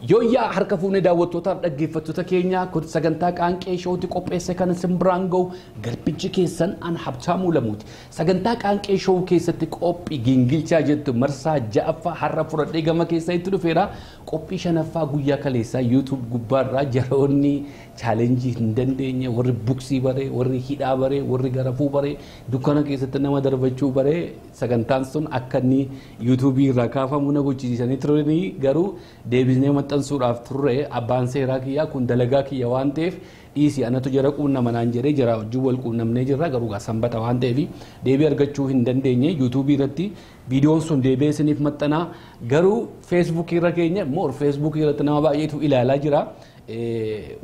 Yooyyaa harka fuunee daawwattootaaf dhaggeeffattoota keenya kun sagantaa Qaanqee Showti qopheesse kan isin biraan gahu garbichi keessan an Habtaamuu Lamuuti. Sagantaa Qaanqee Show keessatti qophii gingilchaa jettu marsaa 6ffaa har'a fudhadhee gama keessa itti dhufeera. Qophii 5ffaa guyyaa kaleessaa YouTube gubbaarraa jaroonni chaalenjii hin dandeenye warri buksii baree, warri hidhaa baree, warri garafuu baree, dukkana keessatti nama darbachuu baree sagantaan sun akka inni YouTube irraa kaafamu na gochisiisanii turanii garuu deebisnee maxxansuudhaaf turre abbaan seeraa kiyyaa kun dalagaa kiyya waan ta'eef dhiisii anatu jara quunnama naan jedhee jara wajjin wal quunnamnee jirra garuu gaa sanbata waan ta'eef deebii argachuu hin dandeenye YouTube irratti viidiyoon sun deebi'ee isiniif maxxanaa garuu Facebook irra keenya immoo Facebook irratti nama baay'eetu ilaalaa jira.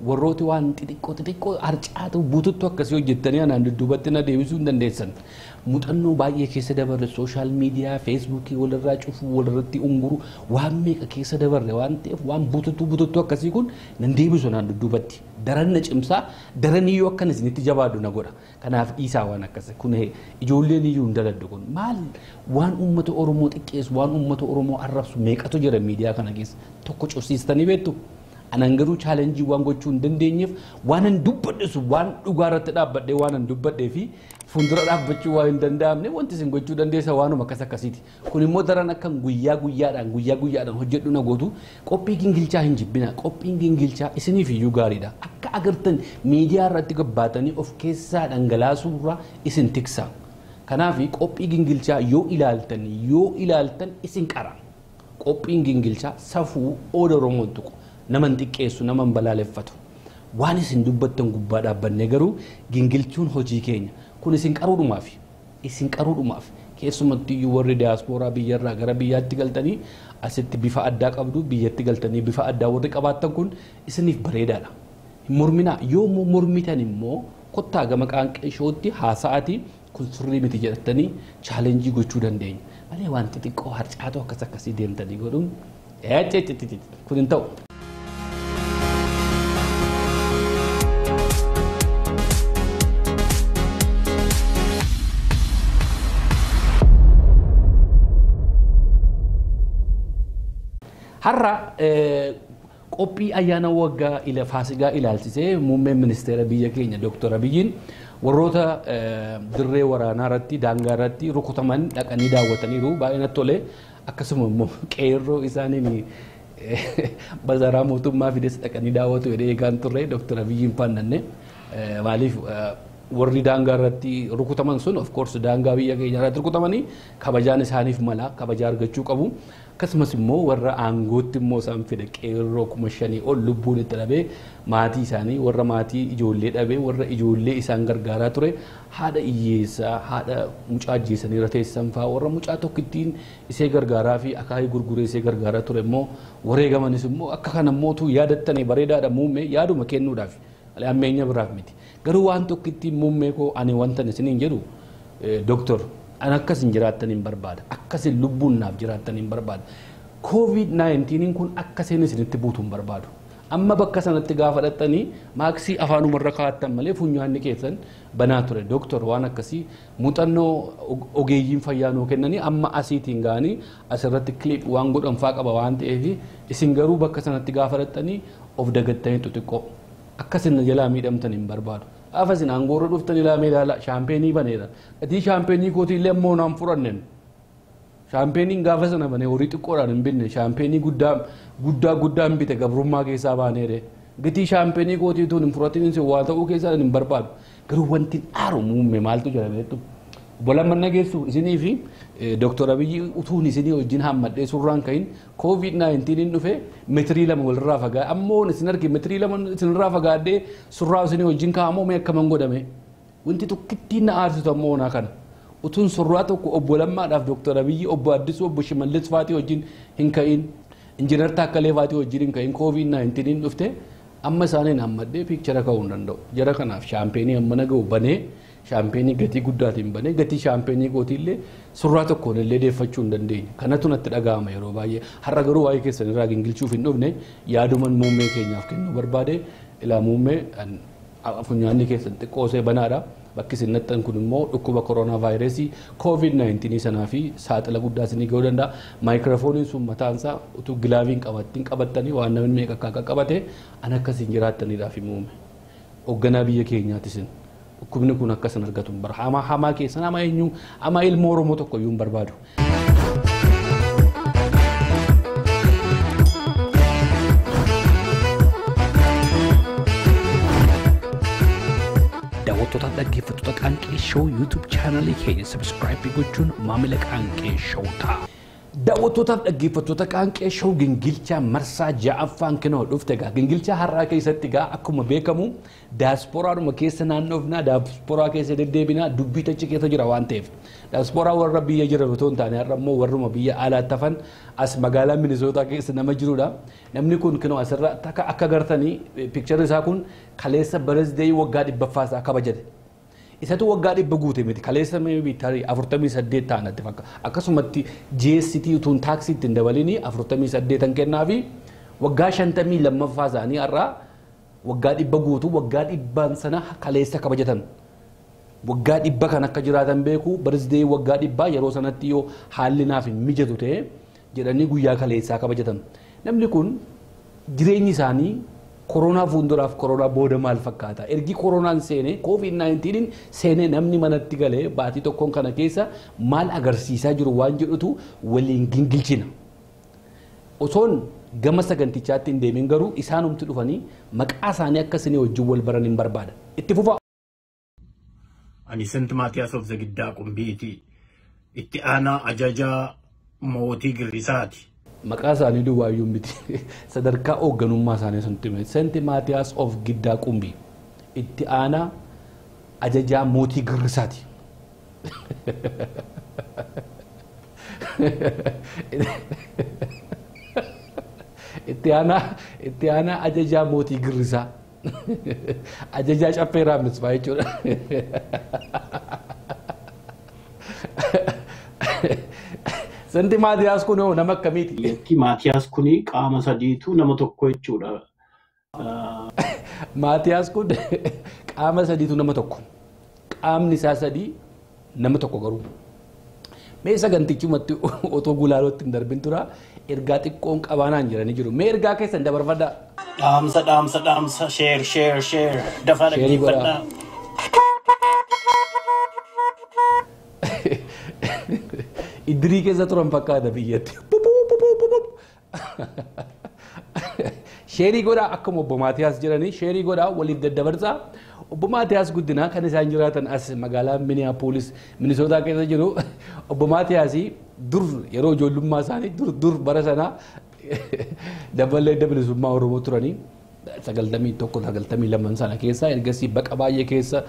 Warrooti waan xixiqqoo xixiqqoo harcaatu bututtu akkasii hojjettanii anaan dudduubatti na deebisuu hin dandeessan. Muuxannoo baay'ee keessa dabarre sooshaal miidiyaa feesbuukii walirraa cufuu walirratti unguru waan meeqa keessa dabarre waan ta'eef waan bututtu bututtu akkasii kun nan deebisu anaan dudduubatti. Daran na cimsaa daran iyyuu akkan isinitti jabaadhu na godha. Kanaaf dhiisaa waan akkasii kun ijoolleen iyyuu hin daladdu kun maal waan uummata Oromoo xiqqeessu waan uummata Oromoo arrabsu meeqatu jira miidiyaa kana keessa tokko cufsiistanii beektu. Anan garuu chaalenjii waan gochuu hin dandeenyeef waan hin dubbadhesu waan dhugaa irratti dhaabbadhee waan hin dubbadhee fi fuuldura dhaabbachuu waan hin danda'amne wanti isin gochuu dandeessa waanuma akkas akkasiiti. Kun immoo daran akkan guyyaa guyyaadhaan guyyaa guyyaadhaan hojjedhu na gootu qophii gingilchaa hin jibbina. Qophiin gingilchaa isiniif iyyuu gaariidha. Akka agartan miidiyaa irratti gabbaatanii of keessaa dhangalaasuu irraa isin tiksa. Kanaaf qophii gingilchaa yoo ilaaltan isin qara. Qophiin gingilchaa safuu ooda Oromoon tuqu. Naman xiqqeessu naman balaaleffatu waan isin dubbattan gubbaa dhaabbannee garuu gingilchuun hojii keenya kun isin qaruudhumaaf keessumattuu iyyuu warri diyaaspooraa biyyarraa gara biyyaatti galtanii asitti bifa addaa qabdu biyyatti galtanii bifa addaa warri qabaattan kun isiniif bareedaadha. Morminaa yoo mormitan immoo kottaa gama Qaanqee Showtti haasa'atii kun sirrii miti jedhattanii chaalenjii gochuu dandeenya. Malee waan xixiqqoo harcaatoo akkas akkasii deemtanii godhuun kun hin ta'u. Har'a qophii ayyaana waggaa ila Faasigaa ilaalchisee muummeen ministeera biyya keenya Dooktar Abiyyiin warroota dirree waraanaa irratti daangaa irratti rukutaman dhaqanii daawwataniiru baay'ee natti tole akkasuma immoo qeerroo isaaniin bazaraa mootummaa fides dhaqanii daawwatu jedhee eegaan turre Dooktar Abiyyiin faannanne maaliif warri daangaa irratti rukutaman sun of course daangaa biyya keenya irratti rukutamanii kabajaan isaaniif mala kabajaa argachuu qabu. Akkasumas immoo warra aangootti immoo isaan fide qeerroo 5,000 ol lubbuun itti dhabee maatii isaanii warra maatii ijoollee dhabee warra ijoollee isaan gargaaraa ture haadha hiyyeessaa haadha mucaa ajjeesanii irra teessan fa'aa warra mucaa tokkittiin isee gargaaraa fi akaayii gurguree isee gargaaraa ture immoo wareegamanis immoo akka kana mootuu yaadattanii bareedaadha muummee yaaduma kennuudhaaf ammeenya biraaf miti. Garuu waan tokkittiin muummee koo ani wanta isiniin jedhu dooktor an akkasin jiraattan hin barbaada. Akkasin lubbuun naaf jiraattan hin barbaada. COVID-19 kun akkasiin isinitti buutu hin barbaadu. Amma bakka sanatti gaafa dhaqxanii maaksii afaanumarra kaa'attan malee funyaanni keessan banaa ture. Dooktor waan akkasii muuxannoo ogeeyyiin fayyaa nuu kennanii amma asiitiin ga'anii asirratti kiliip waan godhan faa qaba waan ta'eef isin garuu bakka sanatti gaafa dhaqxanii of dagattanii xixiqqoo akkasin jalaa miidhamtan hin barbaadu. Gaafa isin aangoorra dhuftan ilaamee ilaala shaampeenii baneera. Gatii shaampeenii kootii illee immoo naan fudhanneen. Shaampeeniin gaafa sana banee horii xiqqoodhaan hin binne shaampeenii guddaa guddaa guddaa hin bite gabrummaa keessaa baaneere. Gatii shaampeenii kootii tun hin fudhatin isin waa ta'uu keessaa hin barbaadu. Garuu wanti aaru muummee maaltu jira beektu. Obbo Lamman Nageessu isinii fi Dooktar Abiyyi utuun isinii wajjin hammadhee surraan kahin COVID-19 hin dhufe metirii 2 walirraa fagaadhe ammoo isin arge metirii 2 isinirraa fagaadhee surraa isinii wajjin kaa'amoo mee akkaman godhame wanti tokkittiin na aarsitu ammoo onaa kana utuun surraa tokko obbo Lammaadhaaf Dooktar Abiyyi obbo Addisuu obbo Shimallis faatii wajjin hin ka'in Injiinar Taakkalee faatii wajjin hin ka'in COVID-19 hin dhufte amma isaaniin hammadhee piikchara ka'uu hin danda'u jara kanaaf shaampeenii amma na ga'u banee shaampeenii gatii guddaatiin banee gatii shaampeenii kootiillee surraa tokkoon illee deeffachuu hin dandeenye. Kanatu natti dhaga'ama yeroo baay'ee. Har'a garuu waa'ee keessan irraa gingilchuuf hin dhufne yaaduman muummee keenyaaf kennuu barbaade ilaa muummee funyaanni keessan xiqqoo osoo banaadha. Bakki isin nattan kun immoo dhukkuba koronaa vaayirasii COVID-19 sanaa fi saaxila guddaa isinii ga'uu danda'a. Maayikiroofooniin sun mataan isaa utuu gilaaviin qabattiin qabattanii waan namni meeqa akka qabate an akkasiin jiraattaniidhaaf himuume. Hoogganaa biyya keenyaati isin. Dhukkubni kun akka isin argatu hin barbaadu. Hamaa hamaa keessan hamaa eenyu hamaa ilmoo Oromoo tokko iyyuu hin barbaadu. Daawwattootaaf dhaggeeffattoota Qaanqee Show YouTube chaanalii keenya subscribe gochuun maamila Qaanqee Show ta'a. Daawwattootaaf dhaggeeffattoota Qaanqee Show gingilchaa marsaa ja'affaan kinoo dhufte egaa gingilchaa har'aa keessatti egaa akkuma beekamu daasporaadhuma keessa naannoofnaa daasporaa keessa deddeebinaa dubbii tachi keessa jira waan ta'eef daasporaa warra biyya jiran otoo hin taane har'a immoo warruma biyya alaatti hafan as magaalaa Minisootaa keessa nama jirudha. Namni kun kinoo asirra akka agartanii piikcharri isaa kun kaleessa barezdee waggaa 100ffaa isaa kabajate. Isatu waggaa 100 guute miti kaleessa maybe tarii 48 ta'an natti fakkaata. Akkasumatti GST utuun taaksii ittiin dabalini 48 kennaa fi waggaa 52ffaa isaanii har'a waggaa 100 guutu waggaa 100 sana kaleessa kabajatan. Waggaa 100 kan akka jiraatan beeku barezdee waggaa 100 yeroo sanatti yoo haalli naaf hin mijatu ta'e jedhanii guyyaa kaleessaa kabajatan. Namni kun jireenyi isaanii koronaa fuulduraaf koronaa booda maal fakkaata? Ergi koronaan seenee COVID-19 seenee namni manatti galee baatii tokkoon kana keessa maal agarsiisaa jiru waan jedhutu waliin gingilchina. Osoon gama sagantichaatti hin deemin garuu isaanumti dhufanii maqaa isaanii akka isinii wajjin wal baran hin barbaada. Itti fufaa. Ani Sent Maatiyaas of Zagiddaa Qumbiiti. Itti aanaa ajajaa mootii Girrisaati. Maqaa isaanii duwwaayyuu miti. Sadarkaa hoogganummaa isaanii sun hime. Sent Maatiyaas of Giddaa Qumbii. Itti aanaa ajajaa mootii Girrisaati. Itti aanaa ajajaa mootii Girrisaa. Ajajaa caffee raammisfaa jechuudha. Senti Maatiyaas kun hoo nama akkamiiti? Lakki Maatiyaas kun qaama sadiitu nama tokko jechuudha. Maatiyaas kun qaama sadiitu nama tokko. Qaamni isaa sadii nama tokko garuu. Mee sagantichumatti otoo gulaalootti hin darbin tura ergaa xiqqoon qabaanaan jiranii jiru. Mee ergaa keessan dabarfadhaa. Dhaamsa dhaamsa dhaamsa sheer sheer sheer dafaa Sheerii godhaa. dhaggeeffadhaa. Iddirii keessa turan fakkaata biyyatti. Pupuu pupuu pupuu. Sheerii godhaa akkuma obbo Maatiyaas jedhanii sheerii godhaa waliif daddabarsaa. Obbo Maatiyaas Guddinaa kan isaan jiraatan as magaalaa Minneapolis Minisootaa keessa jiru. Obbo Maatiyaas dur yeroo ijoollummaa isaanii dur dur bara sanaa daballee bilisummaa Oromoo turanii 91 92 sana keessa ergasii baqa baay'ee keessa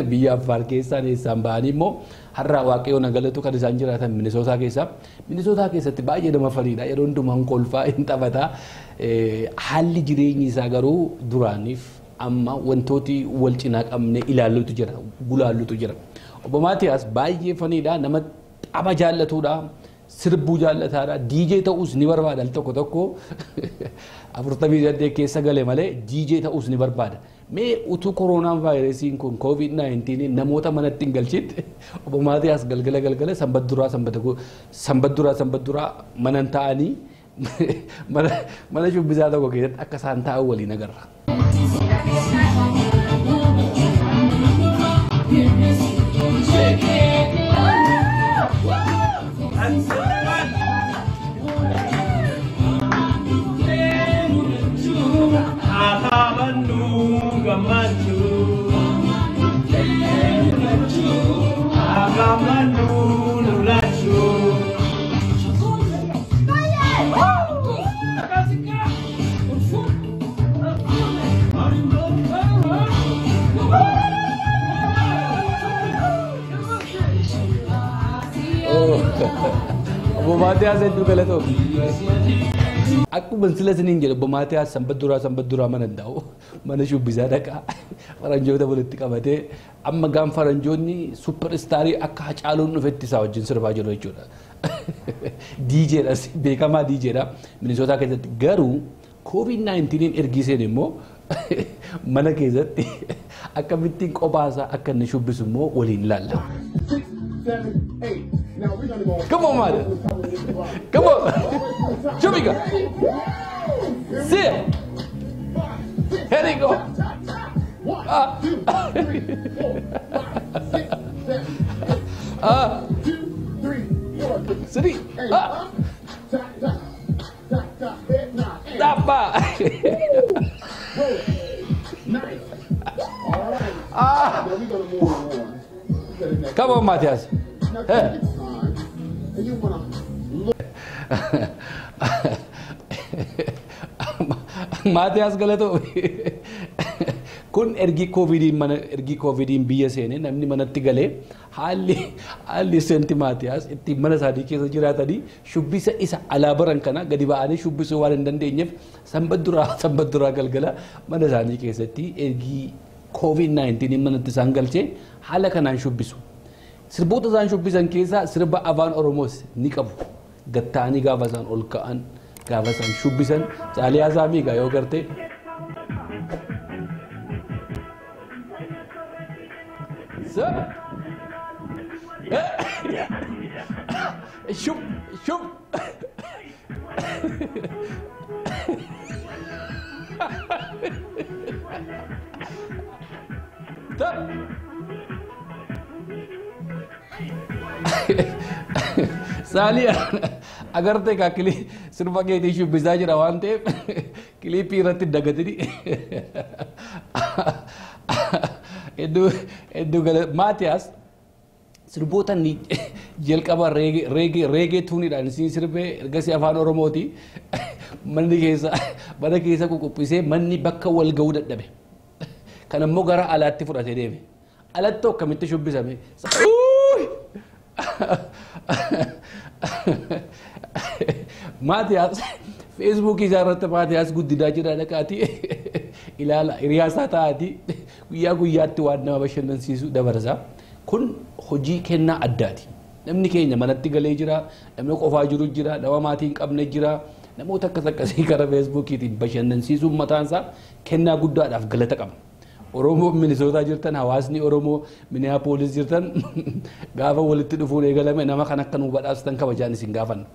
biyya Affaar keessaan eessaan ba'anii immoo har'a Waaqayyoon na galatu kan isaan jiraatan Minisootaa keessa. Minisootaa keessatti baay'ee nama fariidha. Yeroo hundumaa hin kolfaa hin taphataa. Haalli jireenyi isaa garuu duraaniif amma wantooti wal cinaa qabne ilaallutu jira gulaallutu jira. Obbo Maatiyaas baay'ee faniidha. Nama tapha jaallatuudha. Sirbuu jaallataadha. DJ ta'uus ni barbaada al tokko tokko 48 keessa gale malee DJ ta'uus ni barbaada. Mee utuu koronaan vaayirasiin kun COVID-19 namoota manatti hin galchitti obbo Maatiyaas galgala galgala sanbat duraa sanbat duraa sanbat duraa manan ta'anii mana shubbisaa tokko keessatti akka isaan taa'an waliin agarra. Obbo Maatiyaas hedduu galatoomi. Akkuma sila isiniin jedhu obbo Maatiyaas sanbat duraa sanbat duraa mana hin taa'u. Mana shubbisaa dhaqaa faranjoota walitti qabatee amma gaan faranjoonni supper istaarii akka Hacaaluun dhufetti isaa wajjin sirbaa jiru jechuudha. DJdha beekamaa DJdha Minisootaa keessatti garuu COVID-19 ergiseen immoo Mana keessatti akkamittiin qophaasaa akka inni shubbisu immoo waliin ilaalla. 6, 7, 8. Now we're gonna go. Come on, Maria. Come on. Shubiga. See. Here we go. 1, Ah. 2, 3, 4, 5, 6, 7, 8. Ah. 2, 3, 4, 3. and Ah. up. Tap, tap, tap, tap, head nod, and Tappa. roll it. Nice. All right. Ah. Now we're gonna move on to the next. Come on, Matthias. Now Hey. take your time, and you wanna look. Maatiyaas galatoo. Kun ergi koovidiin mana ergi koovidiin biyya seene namni manatti galee haalli seenti Maatiyaas ittiin mana isaanii keessa jiraatanii shubbisa isa alaa baran kana gadi ba'anii shubbisuu waan hin dandeenyeef sanbat duraa galgala mana isaanii keessatti ergi COVID-19 manatti isaan galchee haala kanaan shubbisu. Sirboota isaan shubbisan keessaa sirba afaan Oromoos ni qabu. Gatta'anii gaafa isaan ol ka'an, gaafa isaan shubbisan Caaliyaa Saamiigaa yoo gartee. So. Shub shub. Tap. Saaliyaa agartee kaa sirba keetii shubbisaa jira waan ta'eef kiliipii irratti dagatanii hedduu hedduu gala. Maatiyaas sirboota inni jalqaba reggae tuuniidhaan isin sirbee, ergasii afaan Oromooti manni keessa mana keessa ququphisee manni bakka wal ga'uu dadhabe. Kan immoo gara alaatti fudhatee deeme. Alatti akkamitti shubbisame? Uuuy! Maatiyaas Feesbuukii isaa irratti Maatiyaas Guddinaa jira, dhaqaatii ilaala, hiriyaasaa ta'aatii guyyaa guyyaatti waan nama bashannansiisu dabarsa. Kun hojii kennaa addaati. Namni keenya manatti galee jira, namni qofaa jiru jira, nama maatii hin qabne jira. Namoota akkas akkasii karaa Feesbuukiitiin bashannansiisuun mataansaa kennaa guddaadhaaf galata qaba. Oromoo Minisootaa jirtan, hawaasni Oromoo Minneapolis jirtan, gaafa walitti dhufuun eegalame nama kan akka nuu badhaastan kabajaan isin gaafanna.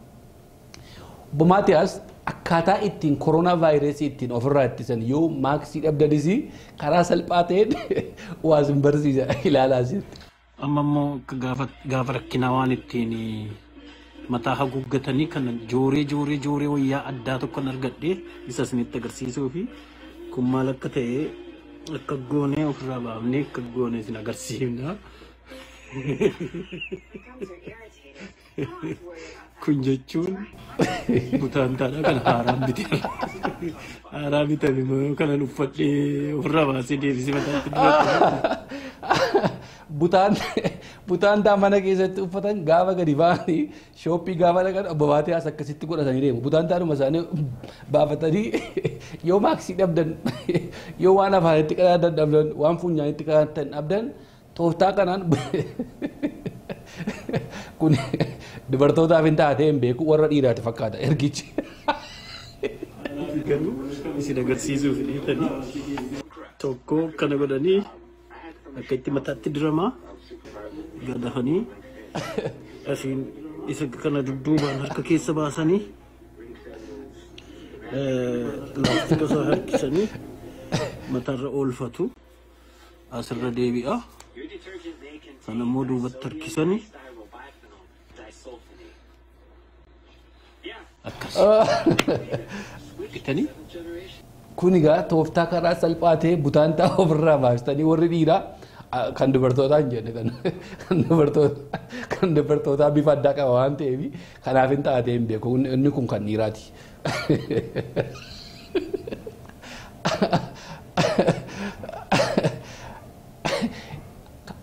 Obbo Maatiyaas akkaataa ittiin koronaa vaayirasii ittiin ofirraa ittisan, yoo maaksii dhabdanis karaa salphaa ta'een waa isin barsiisa, ilaalaa asitti. Amma immoo akka gaafa rakkinaa waan ittiin mataa haguuggatanii kana jooree jooree jooree wayyaa addaa tokkon argadhee isa isinitti agarsiisuu fi kun maal akka ta'e akka goonee ofirraa baafnee akka goonee isin agarsiifna. Kun jechuun butaantaadha kan haaraan bitee haaraa bitame immoo kanan uffadhee ofirraa baasee deebisee mataatti dibadhe. Butaantaa mana keessatti uffatan gaafa gadi ba'anii shooppii gaafa dhaqan obbo Maatiyaas akkasitti godhatanii deemu. Butaantaadhuma isaanii baafatanii yoo maaksii dhabdan, yoo waan afaanitti qadaaddan dhabdan, waan funyaanitti qadaaddan dhabdan, tooftaa kanaan. Kun dubartootaaf hin taatee hin beeku, warra dhiiraati fakkaata ergichi. Garuu isin agarsiisuuf dhiitanii tokko kana godhanii akka itti mataatti diramaa gadafanii asiin isa kana dudduubaan harka keessa baasanii laastika isaa harkisanii mataarra oolfatu, asirra deebi'a. Sana immoo duubatti harkisanii akkas. Bitanii Kun egaa tooftaa karaa salphaa ta'e butaantaa ofirraa baastanii warri dhiiraa, kan dubartootaa hin jenne, kan dubartootaa bifa addaa qaba waan ta'eef kanaaf hin taatee hin beeku, inni kun kan dhiiraati.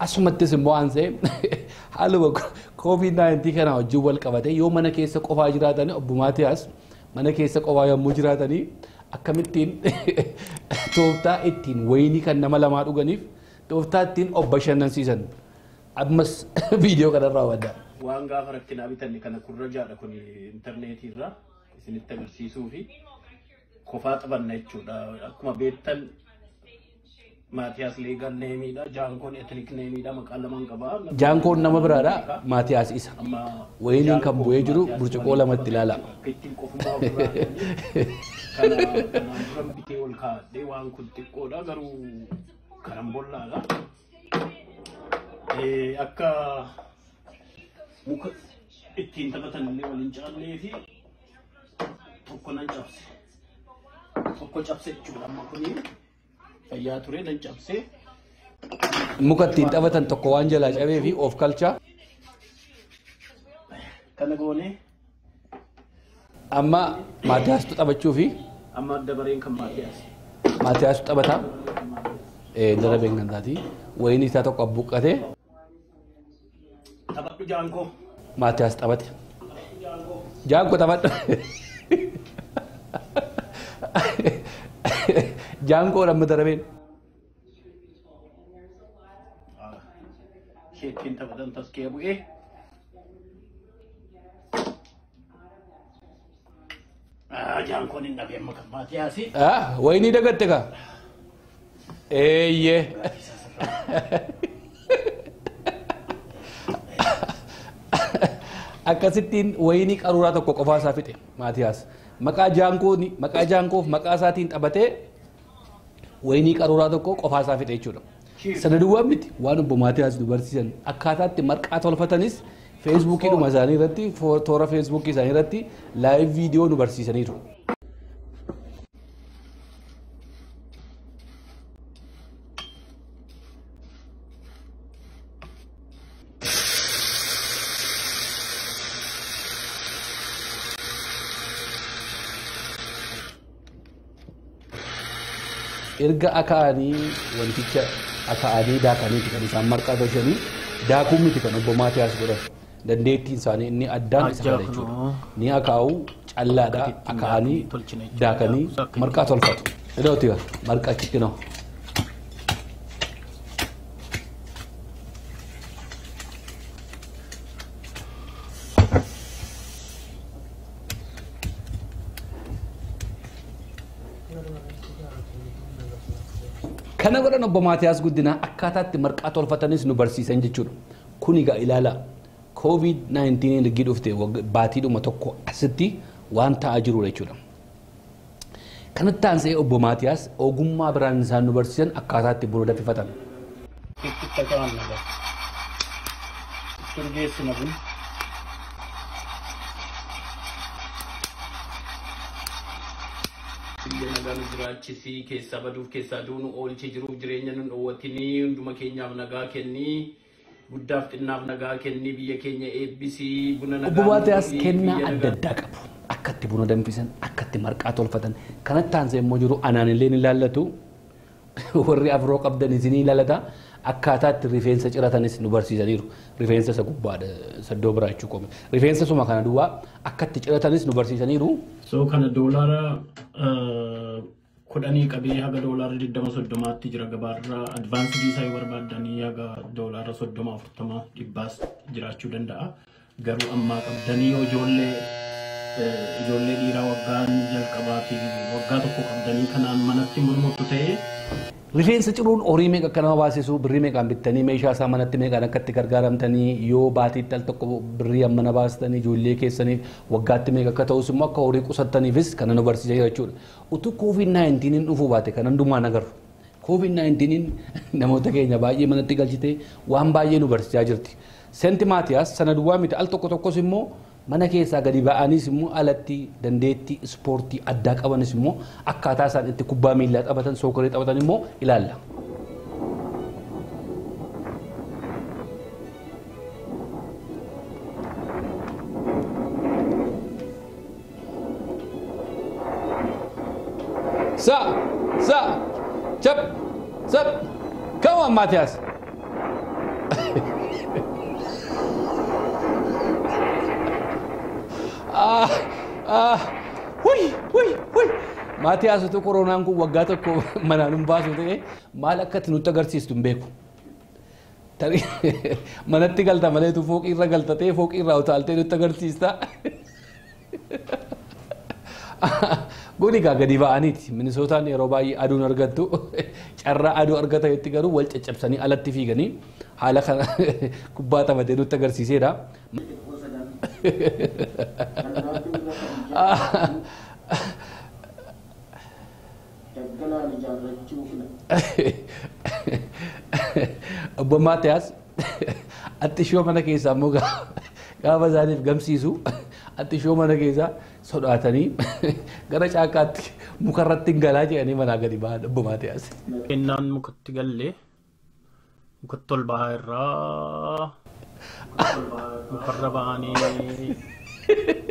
Asumattis immoo aansee haaluma COVID-19 kana wajjin wal qabate yoo mana keessa qofaa jiraatanii, obbo Maatiyaas mana keessa qofaa yommuu jiraatanii akkamittiin tooftaa ittiin wayinii kan nama lamaa dhuganiif tooftaa ittiin of bashannansiisan ammas viidiyoo kanarraa hubadhaa. Waan gaafa rakkinaa bitanne kana kurrajaadha kun intarneetii irraa isinitti agarsiisuu fi kofaa taphanna jechuudha. Akkuma beektan Maatiyaas legal nameiidha. Jaankoon ethnic nameiidha. Maqaa lamaan qaba. Jaankoon nama biraadha. Maatiyaas isa. Amma Wayiniin kan bu'ee jiru burcuqqoo lamatti ilaala. Akka ittiin qofummaa ofirraa kana kanaan dura bitee ol kaa'adhee waan kun xiqqoodha garuu karambollaadha. Akka muka ittiin taphatan illee waliin caallee fi tokko nan cabse. Tokko cabse jechuudha amma kuni fayyaa ture nan cabse. Muka ittiin taphatan tokko waan jalaa cabee fi of kalchaa. Kana goone Amma Maatiyaastu taphachuu fi amma dabareen kan Maatiyaas. Maatiyaastu taphataa. Darabeen kan taati. Wayinii isaa tokko abbuqqatee Taphadhu Jaankoo. Maatiyaas taphate. Jaankoo taphadhu. Jaankoo amma darabeen. Ishee ittiin taphatan taskee bu'ee. Jaankoon hin dhabee amma kan Maatiyaasi. Wayinii dagatte kaa? Eeyyee. Akkasittiin wayinii qaruuraa tokko qofaa isaa fixe Maatiyaas. Maqaa Jaankoon maqaa Jaankoof maqaa isaatiin taphatee wayinii qaruuraa tokko qofaa isaa fixe jechuudha. Sana duwwaa miti waan obbo Maatiyaas nu barsiisan akkaataatti marqaa tolfatanis feesbuukiidhuma isaanii irratti toora feesbuukii isaanii irratti live viidiyoo nu barsiisaniiru. Erga akaa'anii wanticha akaa'anii daakaniiti kan isaan marqaa tolchanii daakuu miti kan obbo Maatiyaas godhan. Dandeettiin isaanii inni addaan isa kana jechuudha. Ni akaa'u callaadha akaa'anii daakanii marqaa tolfatu. Iddootti marqaa achitti noo. Kana godhan obbo Maatiyaas Guddinaa akkaataatti marqaa tolfatanis nu barsiisan jechuudha. Kun egaa ilaala COVID-19 ergi dhufte baatiidhuma tokko asitti waan ta'aa jirudha jechuudha. Kanatti aansee obbo Maatiyaas ogummaa biraan isaan nu barsiisan akkaataatti buna danfifatan. Itti ta'an nagaa. Turgeessina buna. Biyya nagaa nu jiraachisii keessaa baduuf keessaa duunu oolchee jiruuf jireenya nu dhoowwatinii hunduma keenyaaf nagaa kennii guddaaf xinnaaf nagaa kennii biyya keenya eebbisii buna nagaa. Obbo Maatiyaas kennaa adda addaa qabu. Akkatti buna danfisan, akkatti marqaa tolfatan. Kanatti aansee immoo jiru anaan illee ni ilaallatu. Warri afroo qabdan isinii ilaallata. Akkaataatti rifeensa ciratanis nu barsiisaniiru. Rifeensa isa gubbaadha saddoo biraa jechuu qoome. Rifeensa suma kana duwwaa akkatti ciratanis nu barsiisaniiru. So kana doolaara 10 qabee haga doolaara 20-30tti jira gabaarra advaansii isaa yoo barbaaddanii haga doolaara 30-40 dhibbaas jiraachuu danda'a. Garuu ammaa qabdanii yoo ijoollee dhiiraa waggaan jalqabaa fi waggaa tokko qabdanii kanaan manatti murmurtu ta'ee. Rifeensa ciruun horii meeqa akka nama baasisu birrii meeqaan bittanii meeshaa isaa manatti meeqaan akka itti gargaaramtanii yoo baatiitti al tokko birrii hammana baastanii ijoollee keessaniif waggaatti meeqa akka ta'us immoo akka horii qusattaniifis kana nu barsiisa jechuudha. Utuu COVID-19 dhufuu baate kan hundumaan agarru. COVID-19 namoota keenya baay'ee manatti galchitee waan baay'ee nu barsiisaa jirti. Seenti Maatiyaas sana duwwaa miti al tokko tokkos immoo mana keessaa gadi ba'anis immoo alatti dandeettii ispoortii addaa qabanis immoo akkaataa isaan itti kubbaa miillaa taphatan sookoree taphatan immoo ilaalla. Sa, sa, chap, sap, come on Maatiyaas. Hui. Maatiyaas utuu koronaan kun waggaa tokko manaan hin baasu ta'e maal akka itti nutti agarsiistu hin beeku. Manatti galta malee tu fooqii irra galta ta'e fooqii irraa utaaltee nutti agarsiista. Kun egaa gadi ba'aniiti. Minisootaan yeroo baay'ee aduun argattu, carraa aduu argatanitti garuu wal caccabsanii alatti fiiganii haala kana kubbaa taphatee nutti agarsiiseera. Daggalaan ijaarrachuu fila. Obbo Maatiyaas attishoo mana keessaa immoo gaafa isaaniif gamsiisu, attishoo mana keessaa sodaatanii gara caakkaatti mukarratti hin galaa jedhanii manaa gadi ba'an Obbo Maatiyaas. Kennaan mukatti gallee mukatti ol bahaa irraa mukarra bahanii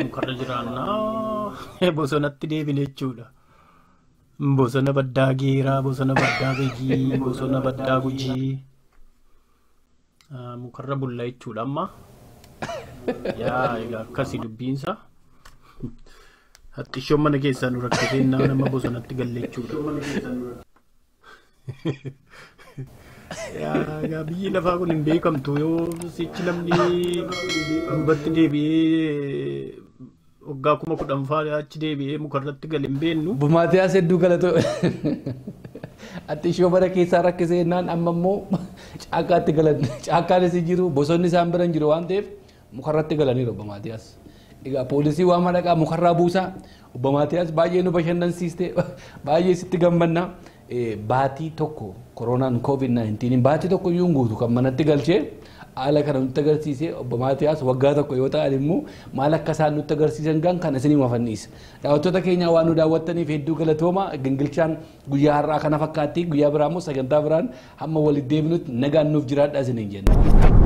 mukarra jiraannaa bosonatti deebine jechuudha. Bosona baddaa Geeraa, bosona baddaa Begii, bosona baddaa Gujii. Mukarra bulla jechuudha amma. Yaa egaa akkasii dubbiinsa. Haxxishoon mana keessaa nu rakkisee nama bosonatti galle jechuudha. Yaa egaa biyyi lafaa kun hin beekamtu, yoo sichi namni duubatti deebi'ee waggaa 10,000 fa'aa achi deebi'ee mukarratti gale hin beeknu. Obbo Maatiyaas, hedduu galatoo. Attishoo mana keessaa rakkisee jennaan amma immoo caakkaatti galan. Caakkaanis hin jiru, bosonni isaan bira hin jiru waan ta'eef mukarratti galaniiru Obbo Maatiyaas. Egaa poolisii waan madaqaa mukarraa buusaa. Obbo Maatiyaas, baay'ee nu bashannansiiste, baay'ee sitti gammanna. Baatii tokko koronaan COVID-19 baatii tokko iyyuu hin guutu kan manatti galchee haala kana nutti agarsiise. Obbo Maatiyaas waggaa tokko yoo ta'an immoo maal akka isaan nutti agarsiisan gan kan isinii mafanniisa. Daawwattoota keenya, waan nu daawwattaniif hedduu galatooma. Gingilchaan guyyaa har'aa kana fakkaatti. Guyyaa biraa immoo sagantaa biraan hamma walitti deebinutti nagaan nuuf jiraadhaa isiniin jenna.